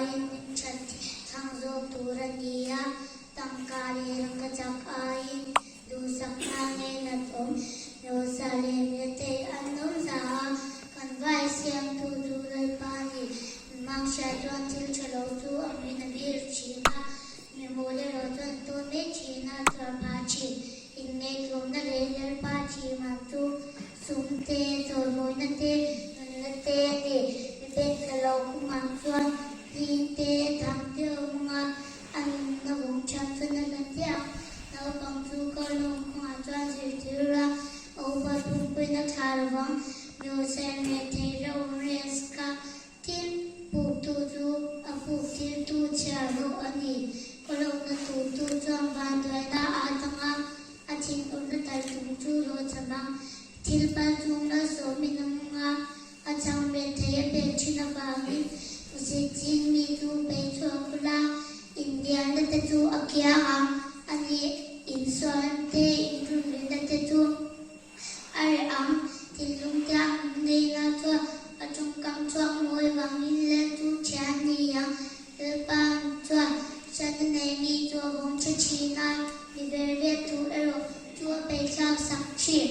aiin hming that hi thlang zawk tur a ni a, tangka leh rangkachak aiin duhsakna ngainat awm hmeusa leh mirethei an awm za a, kan vai siamtu chu Lalpa a ni. Mimangsia chuan thil tha lo chu a hmuin a bir thin a, mimawl erawh chuan tawn mai thin a, chhuar phah thin. Inngaihtlawmna leh Lalpa thihman chu sum te, chawimawina te, nunna te a ni. Mi bengtla lo khumah chuan hling te, tham te a awm ang a, a nunna vawng thiam chuan a hlat diak ang. Naupang chu kar lawng kawngah chuan zirtir a, a upa thumpuiin a thlah lo vang. Mioser leh theihloh risk a Thil puktu chu a puk tirtu chhiar hlawh a ni. Kawlawkna turtu chuan vanduaina a atang a, a thinurna tal tum chu hlawhchham ang. Thil pal chung malsawmin a hmang a, a chhang ret thei a pek thin avangin hmusit ching mi chu bei chhuak ula, inbialna te chu a kiang ang a ni, insual te, inrunrina te chu. A reh ang, thinlung tiang neihna chuan a tawngkam chhuak mawi vangin lel chu thian ni ang. Lalpa chuan hriatna nei mi chu a vawng che thin a, mi ber viat thu erawh chu a peithlak sak thin.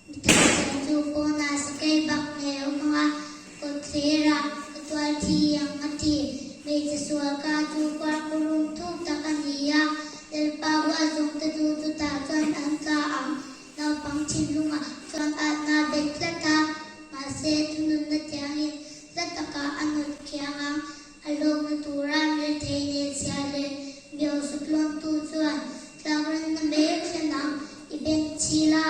Mi thangcheng chu pawnah sakei bak ngei a awm ang a, kawt thlirah ka tual thi ang a ti. Hmeichhe sual ka chu kuarkurum thuk tak a ni a, Lalpa huat zawngte chu chutah chuan an tla ang. Naupang thinlungah chuan atna a bet tlat a, mahse thununna tiangin hla takah a nawt khiang ang. A hlawkna tura mirthei nen chhia leh miohsuk lawntu chuan tlakranna mek thlen ang. I beng chhil a,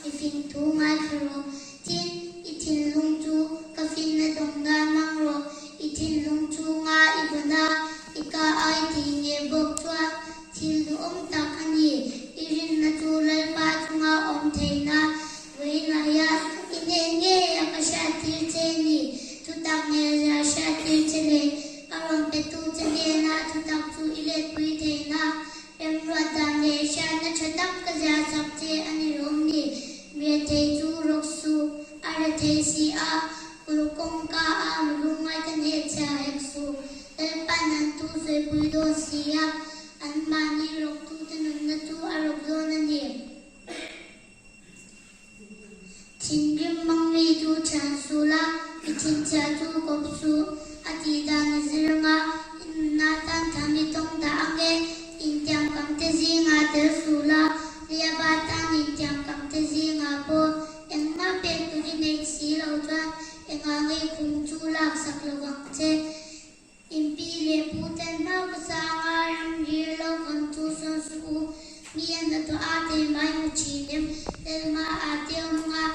i fing thu ngaithla rawh. Tin, i thinlung chu ka finna dawng nan hmang rawh. I thinlung chhunga i vawn a, i ka ai tih ngei bawk chuan Thil duhawm tak a ni. I rinna chu Lalpa chunga awm theihna vawiinahia i nen ngei a ka hriattir che ni. Thutak nge zia hriattir che leh a rawn petu che hnena thutak chu i letpui theihna remruat dan leh hriatna tha tak ka ziah chak che a ni rawm ni. Mirethei chu rawk suh, a rethei si a, kulh kawngka a milungngai ka hnehchhia hek suh. Lalpan an tu sawipui dawn si a, anmahni rawktute nunna chu a rawk dawn a ni. Thinrim mangmi chu thian suh la, i thinchhia chu kawp suh, a tih dan a zir anga i nunna tan tham i tawng dah ang e, intiamkamte zingah tel suh la, Liaba tan intiamkamte zingah pawh engmah pek tur i neih si loh chuan Engah nge khum chu laksak lo vang che? Inpi leh pu ten hma ka sang a, ram rir lo kan chu sawn suh u. Mi an hnathawh a te mai mu thin em? Elma a te awm ang a.